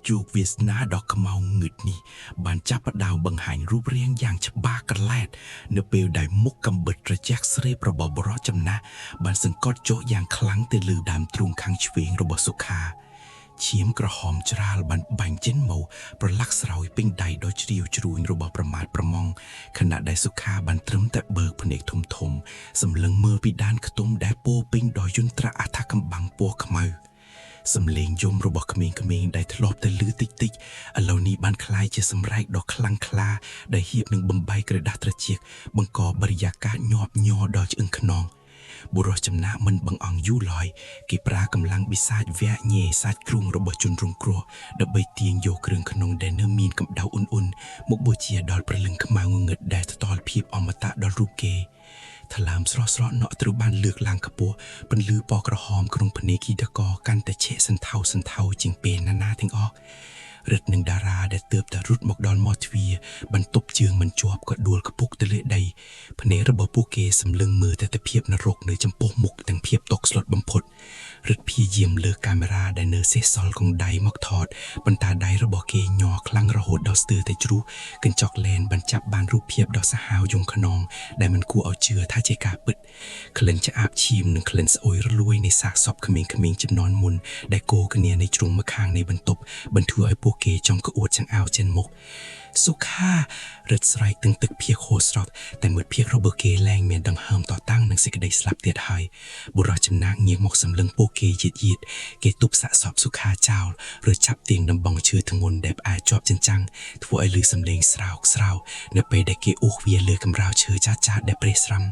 ជោគវាសនាដ៏ខ្មៅងងឹតនេះបានចាប់ផ្ដើមបង្ហាញរូបរាងយ៉ាងច្បាស់ក្រឡែតនៅពេលដែលមុខកាំបិតត្រជាក់ស្រេបរបស់បុរសចំណាស់បានសង្កត់ចុះយ៉ាងខ្លាំងទៅលើដើមទ្រូងខាងឆ្វេងរបស់សុខាឈាមក្រហមច្រាលបានបាញ់ចេញមកប្រឡាក់ស្រោយពេញដៃដ៏ជ្រាវជ្រួញរបស់ប្រមាថប្រម៉ងខណៈដែលសុខាបានត្រឹមតែបើកភ្នែកធំធំសម្លឹងមើលពីដានខ្ទមដែលពោរពេញដោយយន្តរអថកំបាំងពណ៌ខ្មៅ សំឡេងយំរបស់ក្មេងៗដែលធ្លាប់តែឮតិចៗឥឡូវនេះបានក្លាយជាសម្រែកដ៏ខ្លាំងក្លាដែលហៀបនឹងបំបែកក្រដាសត្រចៀកបង្កបរិយាកាសញាប់ញ័រដល់ឆ្អឹងខ្នងបុរសចំណាក់មិនបង្អង់យូរឡើយគេប្រើកម្លាំងបិសាចវះញែសាច់ទ្រូងរបស់ជនរងគ្រោះដើម្បីទាញយកគ្រឿងក្នុងដែលនៅមានកម្ដៅអ៊ុនៗមកបូជាដល់ព្រលឹងខ្មៅងងឹតដែលតតល់ភាពអមតៈដល់រូបគេ ថ្លើមស្រស់ស្រស់ណក់ត្រូវបានលើកឡើងខ្ពស់ពន្លឺពណ៌ក្រហមក្នុងភ្នែកគីដកកាន់តែឆេះសន្ធៅសន្ធៅជាងពេលណាណាទាំងអស់រិទ្ធនឹងតារាដែលទើបតែរត់មកដល់មាត់ទ្វារបន្ទប់ជើងមិនជាប់ក៏ដួលខ្ពុកទៅលើដីភ្នែករបស់ពួកគេសម្លឹងមើលតែតែភាពនរកនៅចំពោះមុខទាំងភាពតក់ស្លុតបំផុតរិទ្ធព្យាយាមលើកកាមេរ៉ាដែលនៅសេសសល់ក្នុងដៃមកថតប៉ុន្តែដៃរបស់គេញ័រខ្លាំងរហូតដល់ស្ទើរតែជ្រុះកញ្ចក់លែនបានចាប់បានរូបភាពដ៏សាហាវយង់ខ្នងដែលមិនគួរឲ្យជឿថាជាការពិតក្លិនឆ្អាបឈាមនិងក្លិនស្អុយរលួយនៃសាកសពក្មេងៗចំនួនមុនដែលគោគ្នាในជ្រុងម្ខាងនៃបន្ទប់បានធ្វើឲ្យពួកគេចង់ក្អួតចង្អោរចេញមុខសុខារិទ្ធស្រែកទាំងទឹកភៀកហូរស្រត់តែមិត្តភៀករបស់គេលែងមានដង្ហើមតតាំងនឹងសេចក្តីស្លាប់ទៀតហើយបុរសចំណាក់ងាកមកសម្លឹងពួកគេយឺតយឺតគេទប់សាកសពសុខាចោលឬចាប់ទាងដំបងឈើធ្ងន់ដែលផ្អែកជាប់ចិញ្ចាំងធ្វើឲ្យឮសំឡេងស្រោកស្រោនៅពេលដែលគេអូសវាលើកម្រាលឈើចាស់ៗដែលប្រេះស្រាំ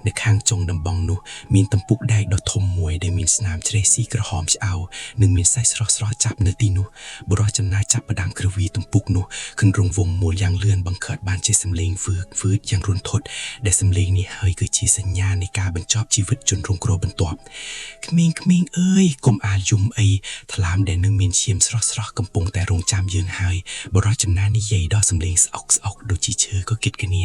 នៅខាងចុងដំបងនោះមានទំពុកដែកដ៏ធំមួយដែលមានស្នាមជ្រេះស៊ីក្រហមឆ្អៅនិងមានសាច់ស្រស់ៗចាប់នៅទីនោះបុរសចំណាយចាប់ផ្ដើមគ្រវីទំពុកនោះខិនរងវងមូលយ៉ាងលឿនបង្កើតបានជាសំឡេងវឺតវឺតយ៉ាងរន្ធត់ដែលសំឡេងនេះហើយគឺជាសញ្ញានៃការបញ្ចប់ជីវិតជនរងគ្រោះបន្ទាប់ក្មេងៗអើយកុំអាលយំអីថ្លើមដែលនឹងមានឈាមស្រស់ៗកំពុងតែរងចាំយើងហើយបុរសចំណាយនិយាយដល់សំឡេងស្អុកស្អុកដូចជាឈើក៏គិតគ្នា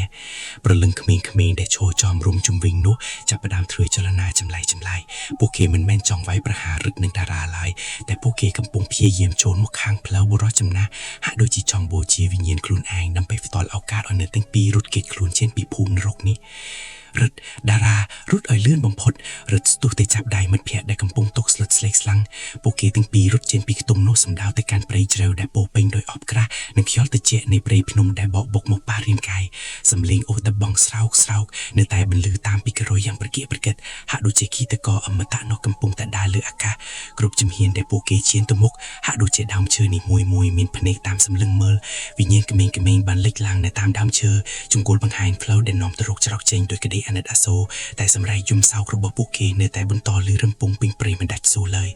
ព្រលឹងក្មេងៗដែលឈរចំរុំជុំវិញនោះចាប់ផ្ដើមធ្វើចលនាចម្លែកចម្លែកពួកគេមិនមែនចង់វាយប្រហាររឹតនឹងតារាឡើយតែពួកគេកំពុងព្យាយាមចូលមកខាងផ្លូវបុរសចំណាស់ហាក់ដូចជាចង់បូជាវិញ្ញាណខ្លួនឯងដើម្បីផ្ដល់ឱកាសឲ្យនៅទាំងពីររត់គេចខ្លួនចេញពីភូមិនរកនេះរឹតតារារត់ឲ្យលឿនបំផុតរឹតស្ទុះទៅចាប់ដៃមិត្តភ័ក្តិដែលកំពុងຕົកស្លុតស្លេកស្លាំងពួកគេទាំងពីររត់ចេញពីខ្ទមនោះសម្ដៅទៅកាន់ព្រៃជ្រៅដែលពោរពេញដោយអបក្រាស់និងខ្យល់ត្រជាក់នៃព្រៃភ្នំដែលបោកបុកមកប៉ះរាងកាយសំឡេងអូសដបងស្រោកស្រោកនៅតែបន្លឺតាមពីក្រោយយ៉ាងប្រកៀកប្រកិតហាក់ដូចជាគីតកអមតៈនោះកំពុងតែដើរលើអាកាសគ្រប់ជំហានដែលពួកគេឈានទៅមុខហាក់ដូចជាដើមឈើនេះមួយមួយមានភ្នែកតាមសម្លឹងមើលវិញ្ញាណក្មេងៗបានលេចឡើងនៅតាមដើមឈើជង្គលបង្ហាញផ្លូវដែលនាំទៅរកច្រកចេញដោយក្តីអាណិតអាសូរតែសម្រែកយំសោករបស់ពួកគេនៅតែបន្តលឺរំពងពេញព្រៃមិនដាច់សូរឡើយ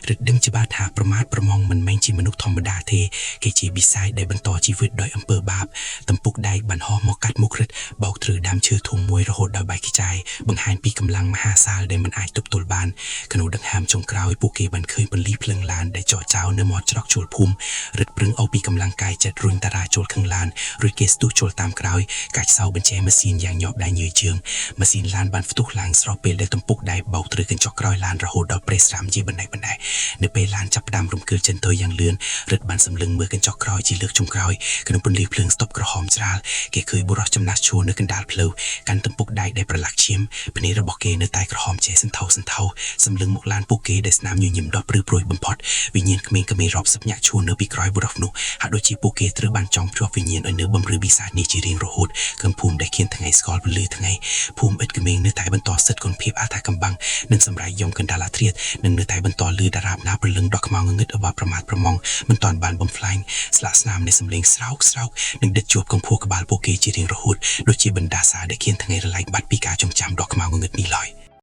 រឹតដឹងច្បាស់ថាប្រមាថប្រមងមិនមែនជាមនុស្សធម្មតាទេគេជាបិសាចដែលបន្តជីវិតដោយអំពើបាបទំពុកដែកបានហោះមកកាត់មុខរឹតបោកត្រូវដើមឈើធំមួយរហូតដល់បែកខ្ចាយបង្ហាញពីកម្លាំងមហាសាលដែលមិនអាចទប់ទល់បានក្នុងដង្ហើមចុងក្រោយពួកគេបានឃើញពន្លឺភ្លើងឡានដែលចោះចោលនៅមាត់ច្រកជួលភូមិរឹតប្រឹងអោពីកម្លាំងកាយចិត្តរុញតារាចូលខាងឡានរួចគេស្ទុះចូលតាមក្រោយកាច់សោបញ្ចេម៉ាស៊ីនយ៉ាងញាប់ដៃញើយជើងម៉ាស៊ីនឡានបានផ្ទុះឡើងស្របពេលដែលទំពុកដែកបោកត្រូវកញ្ចក់ក្រោយឡានរហូតដល់ប្រេះស្រាំជាបណ្ដេះបណ្ដេះនៅពេលឡានចាប់ផ្ដើមរំកិលចិនទៅយ៉ាងលឿនរឹតបានសម្លឹងមើលកញ្ចក់ក្រោយជាលើកចុងក្រោយក្នុងពន្លឺភ្លើងស្តុបក្រហមច្រាលគេឃើញបុរសចំណាស់ឈរនៅកណ្ដាលផ្លូវកាន់ទំពុកដែកដែលប្រឡាក់ឈាមភ្នែករបស់គេនៅតែក្រហមចេះសន្ធៅសន្ធៅសម្លឹងមកឡានពួកគេដែលស្នាមញញឹមដ៏ព្រឺព្រួយបំផុតវិញ្ញាណក្មេងៗរាប់សិបញាក់ឈរនៅពីក្រោយបុរសនោះហាក់ដូចជាពួកគេត្រូវបានចង់ភ្ជាប់វិញ្ញាណឲ្យនៅបំរើបិសាចនេះជារៀងរហូតក្នុងភូមិដែលខៀនថ្ងៃស្គាល់ពន្លឺថ្ងៃភូមិឥតក្មេងនៅតែបន្តសិទ្ធគុណភាពអាថាកំបាំងនិងសម្រែកយំកណ្ដាលអាធ្រាត្រនិងនៅតែបន្តលឺតារាបណាព្រលឹងដ៏ខ្មៅងងឹតរបស់ប្រមាថប្រមងមិនទាន់បានបំផ្លាញស្លាកស្នាមនៃសម្លេងស្រោកស្រោកនិងដិតជួបកំភួរក្បាលពួកគេជារៀងរហូតដូចជាបណ្ដាសាដែលខៀនថ្ងៃរលែកបាត់ពីការចងចាំដ៏ខ្មៅងងឹតនេះឡើយ។